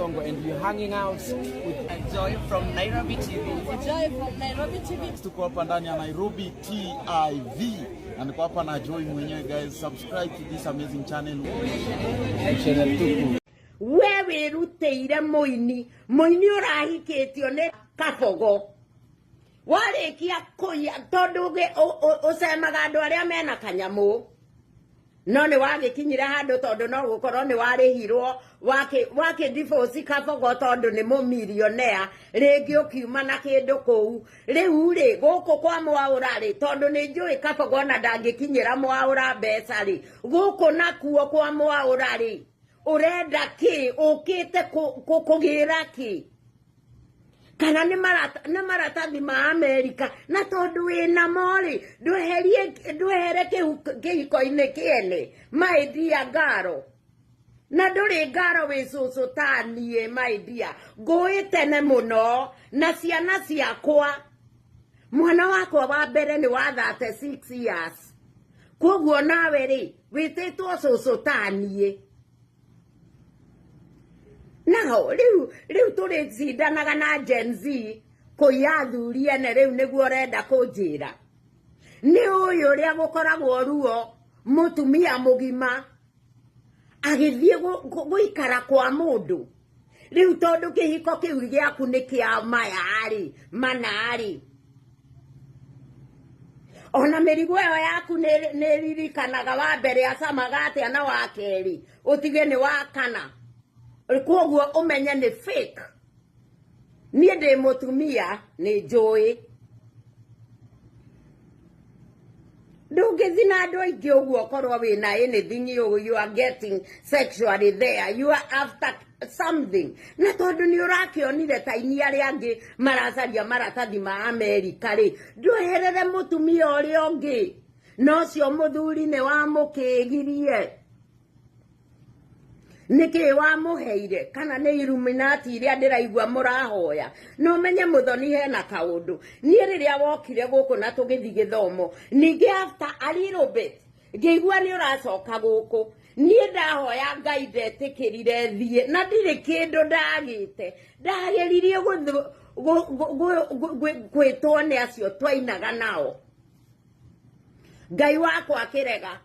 Onsongo and we're hanging out with Joy from Nairobi TV. Joy from Nairobi TV. Tuko hapa ndani ya Nairobi TIV na niko hapa na Joy mwenyewe guys. Subscribe to this amazing channel. Channel Tuku. We wĩrutĩire mũini, mũini ũrahikĩtio nĩ kabogo. Warĩkia kũiya tondũ ũcemaga andũ arĩa mena kanyamũ. No nĩ wagĩkinyire handũ tondũ no gũkorwo nĩ warĩhirwo wakĩ divorce kabogo tondũ nĩ mũmilionea, rĩngĩ ũkiuma na kĩndũ kũu. Rĩu rĩ, gũkũ kwa Mwaũra rĩ, tondũ nĩ njũĩ kabogo ona ndangĩkinyĩra Mwaũra mbeca rĩ, gũkũ nakuo kwa Mwaũra rĩ, ũrenda kĩ? Ũkĩte kũgĩra kĩ? Kana nĩ maratathi ma Amerika, na tondũ wĩna mo rĩ, ndwehere kĩhiko-inĩ kĩene, my dear ngaro. Na ndũrĩ ngaro wĩ cũcũ ta niĩ, my dear. Ngũĩ tene mũno na ciana ciakwa. Mwana wakwa wa mbere nĩ wa 36 years. Koguo nawe rĩ, wĩtĩtwo cũcũ ta niĩ. Naho, rĩu tũrĩcindanaga na Gen Z kũiya athuri ene rĩu nĩguo ũrenda kũnjĩra. Nĩ ũyũ ũrĩa gũkoragwo ruo mũtumia mũgima agĩthiĩ gũikara kwa mũndũ. Rĩu tondũ kĩhiko kĩu gĩaku nĩ kĩa maya rĩ, mana rĩ. Ona mĩrigo ĩyo yaku nĩ ririkanaga wa mbere acamaga atĩa na wa kerĩ, ũtige nĩ wa kana. Koguo ũmenye nĩ fake. Niĩ ndĩ mũtumia nĩ njũĩ. Ndũngĩthiĩ na andũ aingĩ ũguo ũkorwo wĩna anything you are getting sexually there. You are after something. Na tondũ nĩ ũrakĩonire ta ini arĩa angĩ maracaria maratathi ma Amerika rĩ, ndweherere mũtumia ũrĩa ũngĩ. Na ũcio mũthuri nĩ wamũkĩgirie. Nĩkĩ wamũheire? Kana nĩ Illuminati iria ndĩraigua mũrahoya? No menye mũthoni hena kaũndũ. Niĩ rĩrĩa wokire gũkũ na tũgĩthiĩ gĩthomo, ningĩ after a little bit, ngĩigua nĩ ũracoka gũkũ. Niĩ ndahoya Ngai ndetĩkĩrire thiĩ, na ndirĩ kĩndũ ndagĩte. Ndageririe gwĩtwo nĩ acio twainaga nao. Ngai wakwa akĩrega.